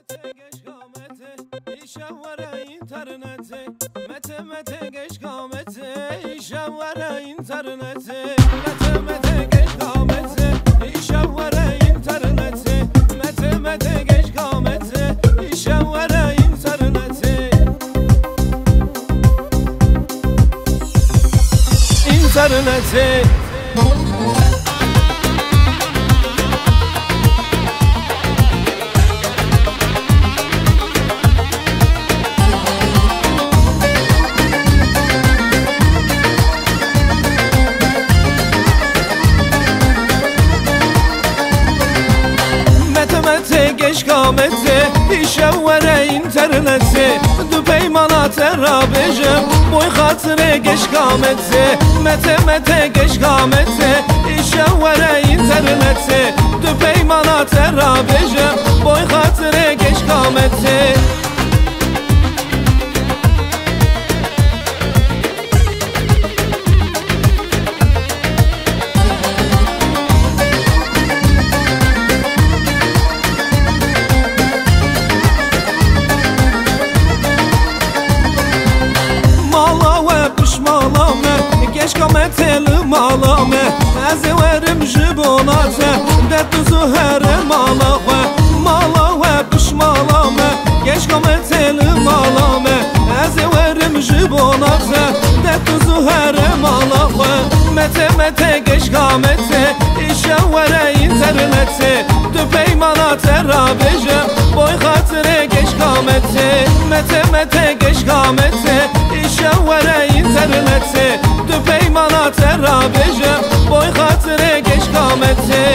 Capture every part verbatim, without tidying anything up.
Geşka Mete, îşev were înternetê. Mete, Mete, geşka Mete, îşev were înternetê. Mete, Mete, geşka Mete, îşev were înternetê. Mete, Mete, geşka Mete, îşev were înternetê. Înternetê. Mete, Mete, geşka Mete, îşev were înternetê. Du peymana te rabêjim, boy xatirê geşka Mete. Mete, Mete, geşka Mete, îşev were înternetê. Du peymana te rabêjim, boy xatirê geşka Mete. Mala we pişmala me, geşka Mete li mala me. Ez ê werim ji bona te, derd û zuherê mala xwe. Mala we pişmala me, geşka Mete li mala me. Ez ê werim ji bona te, derd û zuherê mala xwe. Mete, Mete, geşka Mete, îşev were înternetê. Du peymana te rabêjim, boy xatirê geşka Mete. Mete, Mete, geşka Mete, îşev were înternetê. Du peymana te rabêjim, boy xatirê geşka Mete.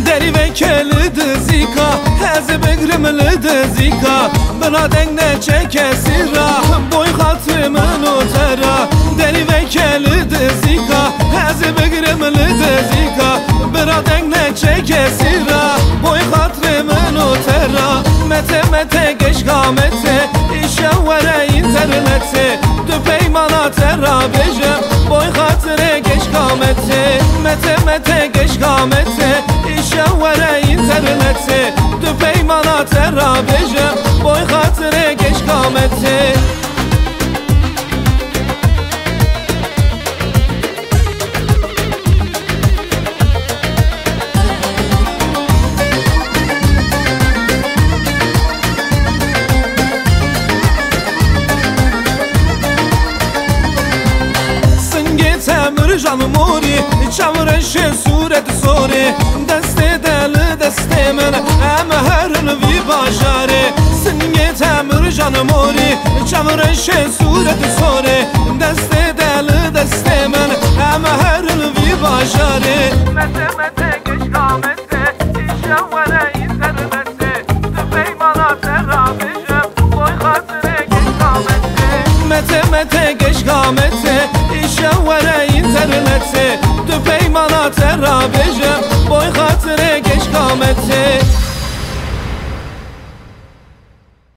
Derî veke li dizîka, ez ê bigrim li dizîka. Bira deng neçe kesî ra, boy xatirê min û te ra. Derî veke li dizîka, ez ê bigrim li dizîka. Bira deng neçe kesî ra, boy xatirê min û te ra. Mete, Mete, geşka Mete, îşev were înternetê. Du peymana te rabêjim, boy xatirê geşka Mete. Mete, Mete, geşka Mete, îşev were înternetê. Du peymana te rabêjim, boy xatirê geşka Mete. Singê te mirjan morî, çav reşê sûret sorê, destê te li destê min, em herin vî bajarê. Singê te mirjan morî, çav reşê sûret sorê, destê te li destê min, em herin vî bajarê. Mete, Mete, geşka Mete, îşev were înternetê. Du peymana te rabêjim, boy xatirê geşka Mete. Mete, Mete, geşka Mete, îşev were înternetê. Du peymana te rabêjim, boy xatirê geşka Mete.